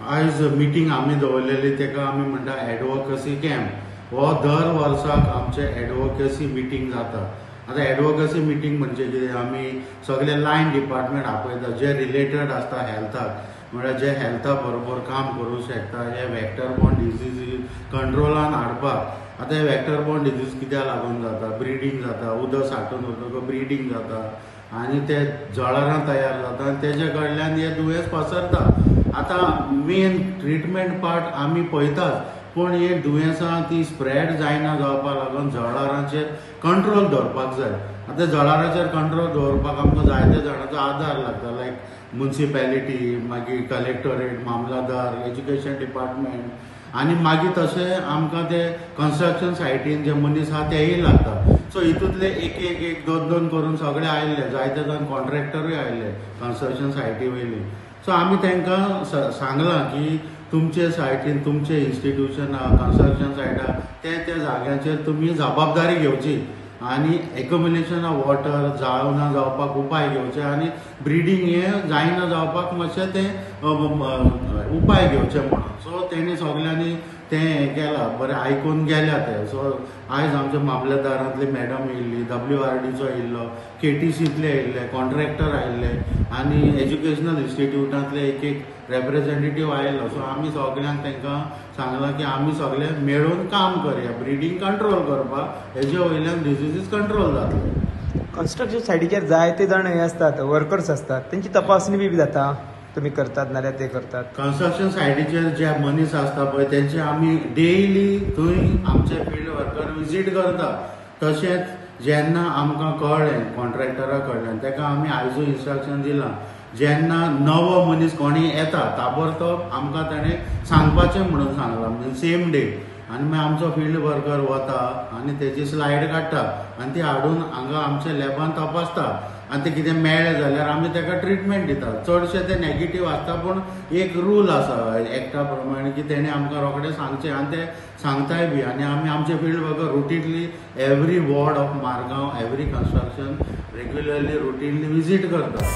आयज मिटींग आमी दवरलेली ताका आमी म्हणटा एडवोकसी कॅम्प. हो दर वर्साक आमचे एडवोकसी मिटींग जाता. आतां एडवोकसी मिटींग म्हणजे कितें, आमी सगळे लायन डिपार्टमेंट आपयता जे रिलेटेड आसता हेल्थाक, म्हळ्यार जे हेल्था बरोबर काम करूं शकता, हे वॅक्टर बॉर्न डिजीज कंट्रोलान हाडपाक. आतां हे वॅक्टर बॉर्न डिजीज कित्याक लागून जाता, ब्रिडींग जाता, उदक साठून उरतकच ब्रिडींग जाता आनी ते जळारां तयार जाता आनी तेजे कडल्यान हे दुयेंस पसरता. आतां मेन ट्रिटमेंट पार्ट आमी पळयताच, पूण हे दुयेंसां ती स्प्रेड जायना जावपाक लागून जळारांचेर कंट्रोल दवरपाक जाय. आतां जळारांचेर कंट्रोल दवरपाक आमकां जायते जाणांचो आदार लागता, लायक मुन्सिपेलिटी, मागीर कलेक्टरेट, मामलादार, एज्युकेशन डिपार्टमेंट, आनी मागीर तशें आमकां ते कन्स्ट्रक्शन सायटीन जे मनीस आहा तेय लागता. सो हितूंतले एक एक एक दोन दोन करून सगळे आयिल्ले, जायते जाण कॉन्ट्रॅक्टरूय आयिल्ले कन्स्ट्रक्शन सायटी वयली. सो आमी तांकां सांगलां की तुमचे सायटीन तुमचे इन्स्टिट्यूशन कन्स्ट्रक्शन सायटा ते त्या जाग्यांचेर तुमी जबाबदारी घेवची आनी एक्युमुलेशन ऑफ वॉटर जावना जावपाक उपाय घेवचे आनी ब्रिडींग हें जायना जावपाक मातशें तें उपाय घेवचे म्हणून. सो तेणी सगल्यांनी तें हें केलां, बरें आयकून गेल्या ते. सो आयज आमच्या मामलेदारांतली मॅडम येयल्ली, WRDचो येयल्लो, KTCतले येयल्ले, कॉन्ट्रॅक्टर आयिल्ले आनी एज्युकेशनल इन्स्टिट्यूटांतले एक एक रेप्रेजेंटेटीव आयिल्लो. सो आमी सगल्यांक तांकां सांगलां की आमी सगळे मेळून काम करया ब्रिडींग कंट्रोल करपाक, हेजे वयल्यान डिजीजीस कंट्रोल जातले. कन्स्ट्रक्शन सायटीचेर जायते जाण हे आसतात, वर्कर्स आसतात, तेंची तपासणी बी जाता, तुमी करतात नाल्यार ते करतात? कन्स्ट्रक्शन सायटीचेर जे मनीस आसता पळय तेंचे आमी डेली थंय आमचे फिल्ड वर्कर विजीट करता. तशेंच जेन्ना आमकां कळ्ळें कॉन्ट्रॅक्टरा कडल्यान, ताका आमी आयजूय इन्स्ट्रक्शन दिलां, जेन्ना नवो मनीस कोणी येता ताबडतोब आमकां ताणें सांगपाचें म्हणून सांगलां, म्हणजे सेम डे. आनी मागीर आमचो फिल्ड वर्कर वता आनी तेजी स्लायड काडटा आनी ती हाडून हांगा आमच्या लॅबान तपासता आनी ते कितें मेळ्ळें जाल्यार आमी ताका ट्रिटमेंट दिता. चडशे ते नॅगेटीव आसता, पूण एक रूल आसा एक्टा प्रमाणे की तेणें आमकां रोखडें सांगचें आनी ते सांगताय बी. आनी आमी आमचे field worker routinely every ward of Margao, every construction regularly routinely visit करता.